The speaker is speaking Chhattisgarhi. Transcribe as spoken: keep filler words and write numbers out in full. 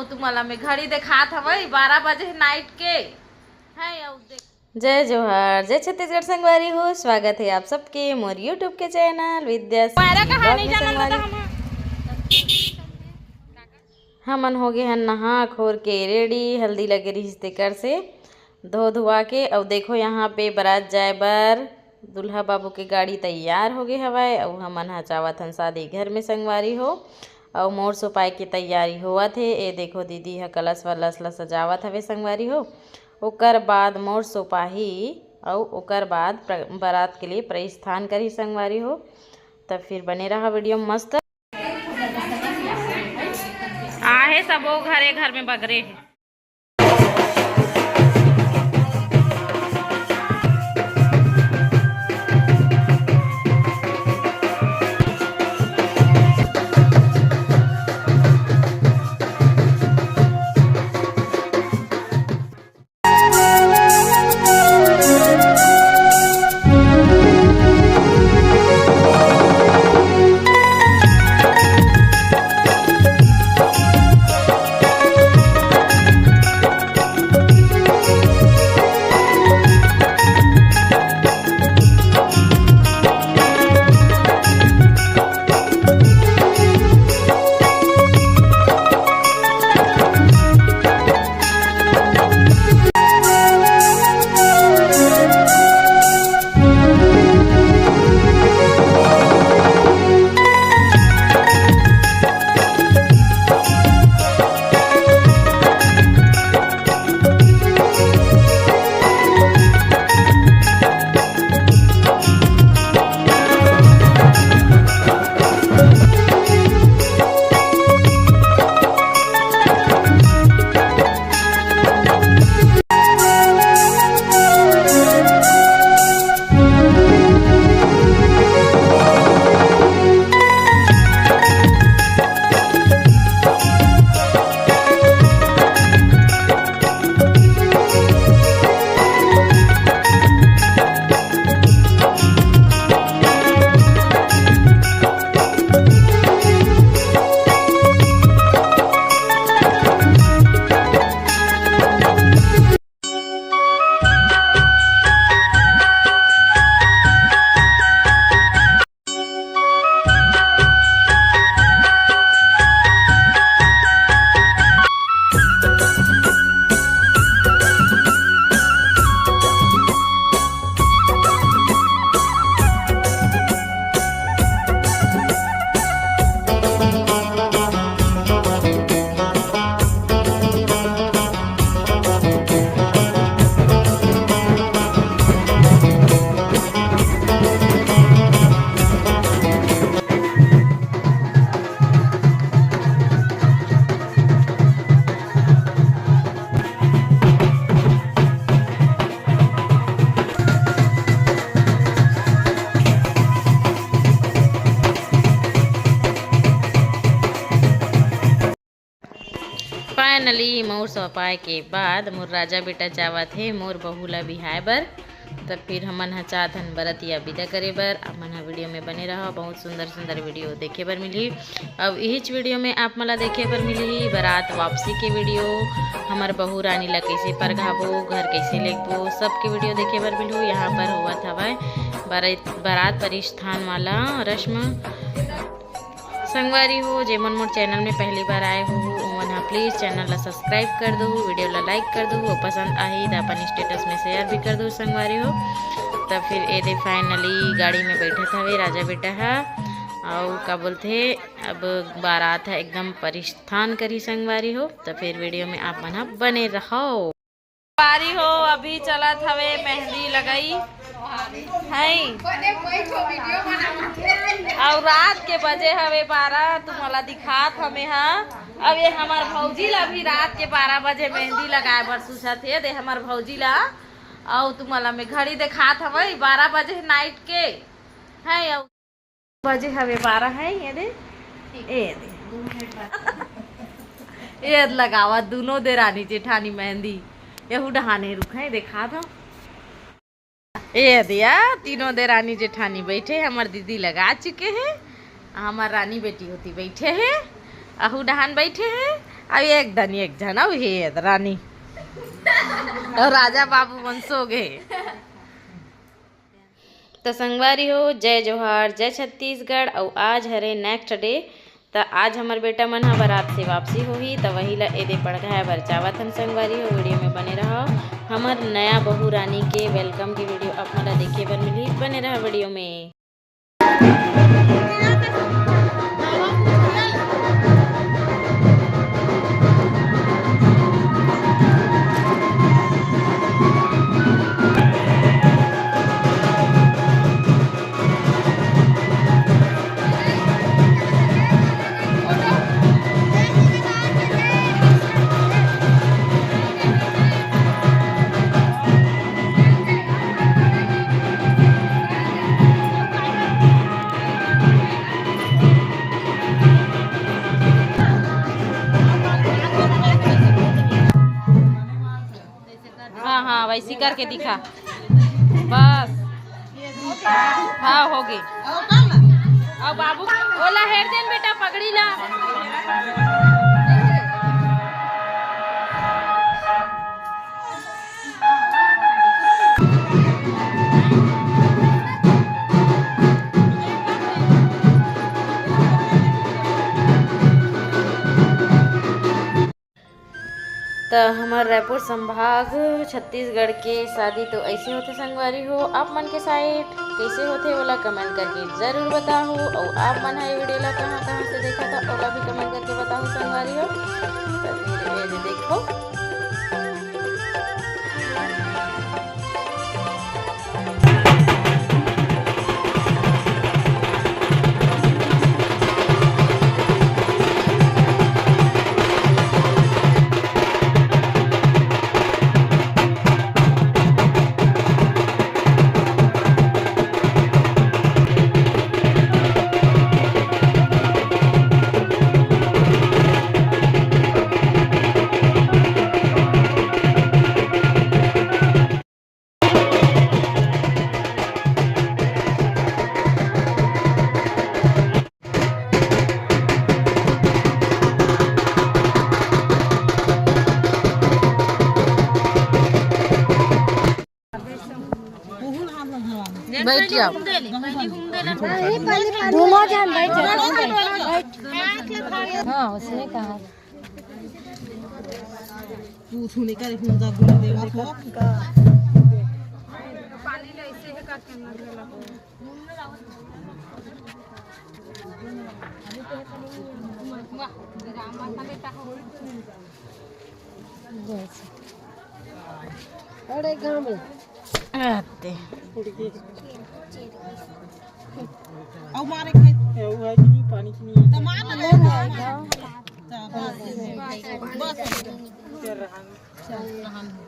तुम्हारा मैं घड़ी दिखात हवई, बारह बजे नाइट के। है, अउ देख। जय जोहार, जय छत्तीसगढ़ संगवारी हो, स्वागत है आप सबके मोर YouTube के चैनल विद्या सिंह तुम्हारा vlog कहानी में जाना संगवारी। हमन हो गे हन नहा खोर के रेडी, हल्दी लगे रिहिस तेकर से धो धुआ के। अउ देखो, यहाँ पे बारात जाए बर दूल्हा बाबू के गाड़ी तैयार हो गे हवय, अउ हमन ह जावत हन शादी घर में संगवारी हो। अउ मोर सोपाए के तैयारी होवत हे। ए देखो, दीदी ह कलश वलश ल सजावत हवे संगवारी हो। ओकर बाद मोर सोपाही अउ ओकर बाद प्र-, बारात के लिए प्रस्थान करही संगवारी हो। त फिर बने रहा वीडियो में मस्त। आहे सबो घरे घर में बगरे हे। फाइनली मोर सौंपाए के बाद मोर राजा बेटा जावत हे मोर बहू ला बिहाए बर। त फिर हमन ह चाहत हन बरतिया विदा करे बर। आप मन ह वीडियो में बने रहो, बहुत सुंदर सुंदर वीडियो देखे बर मिलही। अब इहिच वीडियो में आप मन ला देखे बर मिलही बारात वापसी के वीडियो, हमर बहू रानी ला कैसे परघाबो, घर कैसे लेगबो, सबके वीडियो देखे बर मिलहू। यहाँ पर होवत हवय बारात, बारात परिस्थान वाला रस्म। संगवारी हो, जेमन मोर चैनल में पहली बार आए हो, ओमन ह प्लीज चैनल ला सब्सक्राइब कर दो, वीडियो ला लाइक कर दो, अउ पसंद आही त अपन स्टेटस में शेयर भी कर दो संगवारी हो। त फिर ए दे फाइनली गाड़ी में बैठत हवे राजा बेटा ह, अउ का बोलथे, अब बारात ह एकदम परिस्थान करही संगवारी हो। त फिर वीडियो में आप मन ह बने रहो। संगवारी हो, अभी चलत हवे मेहंदी लगई है, अउ रात के बजे हवे बारह। तुम्हारा दिखात हमे हा। अब ये हमार भौजी ला भी रात के बारह बजे मेहंदी लगाए बर सूझत हे दे हमार भौजी ला। अउ तुम्हारा मैं घड़ी दिखात हवे, बारह बजे नाइट के है। अउ बजे हवे बारह है, ये दे, ये दे। ये लगावा दोनों देरानी जेठानी मेहंदी। यहू डहाने रुक है, देखा दो। ये दिया, तीनों देरानी जेठानी बैठे, हमार दीदी लगा चुके हैं, हमार रानी बेटी होती बैठे है। अहू डहान बैठे हे, अउ एक दन एक झन अउ हे रानी अउ राजा बाबू मन सो गे। त संगवारी हो, जय जोहार, जय छत्तीसगढ़। अउ आज हरे नेक्स्ट डे, त आज हमर बेटा मन ह बारात से वापसी होही, त वही ला एदे पड़घाय बर जावत हन संगवारी हो। वीडियो में बने रहो, हमर नया बहू रानी के वेलकम के वीडियो आप मन ला देखे बर मिलही, बने रहो वीडियो में। हाँ, हाँ, वैसी करके दिखा बस। हाँ, हो गे। अउ बाबू, ओला हेर देन बेटा, पगड़ी ला। त हमर रायपुर संभाग छत्तीसगढ़ के शादी तो ऐसे होथे संगवारी हो। आप मन के साइड कैसे होथे ओला कमेंट करके जरूर बताओ। अउ आप मन ह ये वीडियो ला कहाँ कहाँ से देखा था ओला भी कमेंट करके बताओ संगवारी हो। तो फिर ये दे देखो। बैठ जाओ। दोनों जन बैठ जाओ। हाँ, उसने कहा। पूछू नहीं करे, कौन सा गुण देवा को। अरे गाँव में। आते। अउ मारे खाए। अउ है कि नहीं, पानी की नहीं है? तो मार ले। बस। बस। चल रहा है।